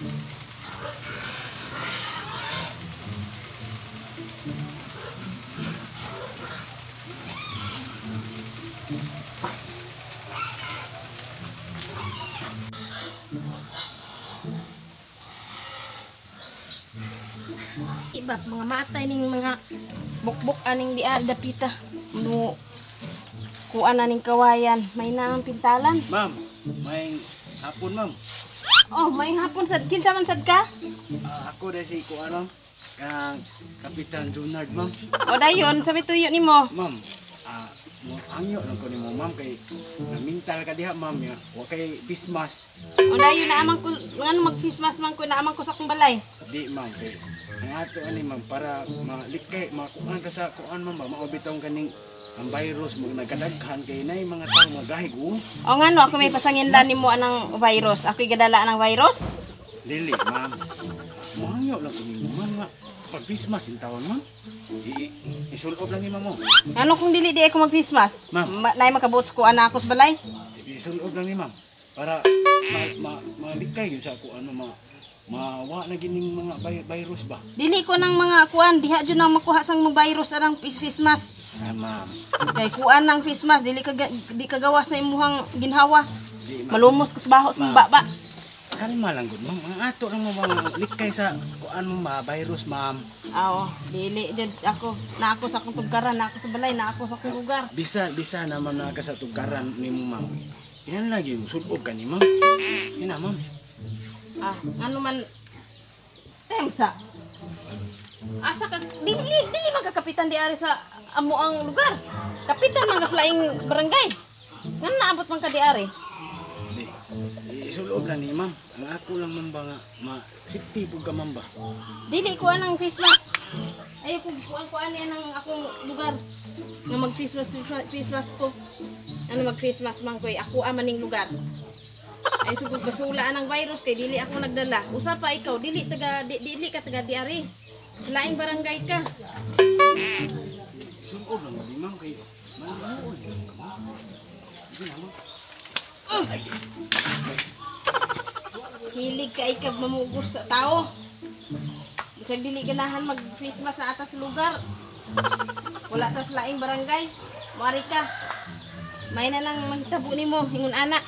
Iba mga matay ning mga bukbuk aning di dapita. No kuan na ning kawayan, may na ang pintalan. Ma'am, may hapon, ma'am. Oh, may hapon sad, kinsa man sad ka? Ako dahil si kuan, ma'am. Kang Kapitan Junard, ma'am. O dayon, sa may tuyo nimo. Ma'am, mo angyo lang ko nimo, ma'am, kay namintal ka diha, ma'am, ya. Wa kay Christmas. O dayon na amang ko ngano mag-Christmas man ko, naamang ko sa akong balay. Di, ma'am, kay ang ato ani, ma'am, para malikay, makuan ka sa kuan, ma'am, ba mao bitong kaning ang virus mo nagkadaghan kay nay mga tao magahig oh. O ngano ako may pasanginlan nimo anang virus. Ako'y gadala anang virus. Dili, ma'am. Moangyo lang ko nimo, ma'am, nga pag Christmas in taon, ma'am. Isulob lang ni ma'am, oh. Ngano kung dili di ako mag-Christmas? Ma'am. Nay makabuot ko ana ako sa balay. Isulob lang ni ma'am para malikay yun sa kuan, ma'am, mawa na gining mga virus ba. Dili ko nang mga kuan diha jud nang makuha sang mga virus anang Christmas. Ah, ma'am. Kay kuan ng Christmas dili ka di kagawas na imuhang ginhawa. Di, ma'am. Malumos kas baho sa Ma'am. baba. Kalma lang gud, ma'am. Ang ato lang mo mga likay sa kuan mo ma virus, ma'am. Aw, dili jud ako. Na ako sa akong tugkaran, na ako sa balay, na ako sa akong lugar. Bisa na ma'am na ka sa tugkaran nimo, ma'am. Yan lagi yung sulob ka ni ma'am. Yan na, ma'am. Ah, ano man temsa. Asa ka dili dili man ka kapitan di ari sa amo ang lugar. Kapitan man ka sa laing barangay. Ngan naabot man ka di ari. Di. Isulob lang ni ma'am. Ang ako lang ma'am ba nga ma safety pud ka, ma'am ba. Dili ko anang face mask. Ayaw ko kuan kuan niya ng akong lugar. Nga mag face mask face mask ko. Ano mag face mask man ko eh, ako ama ning lugar. Ay sugod basula anang virus kay dili ako nagdala. Usa pa ikaw dili taga dili ka taga diari. Sa laing barangay ka. Isulob lang di ma'am kay manuol lang ka, ma'am. Di na, ma'am. Hilig ka ikaw mamugos sa tao. Bisag dili ganahan mag face mask sa atas lugar. Wala tas laing barangay. Muari ka. May na lang mahitabo nimo ingon ana.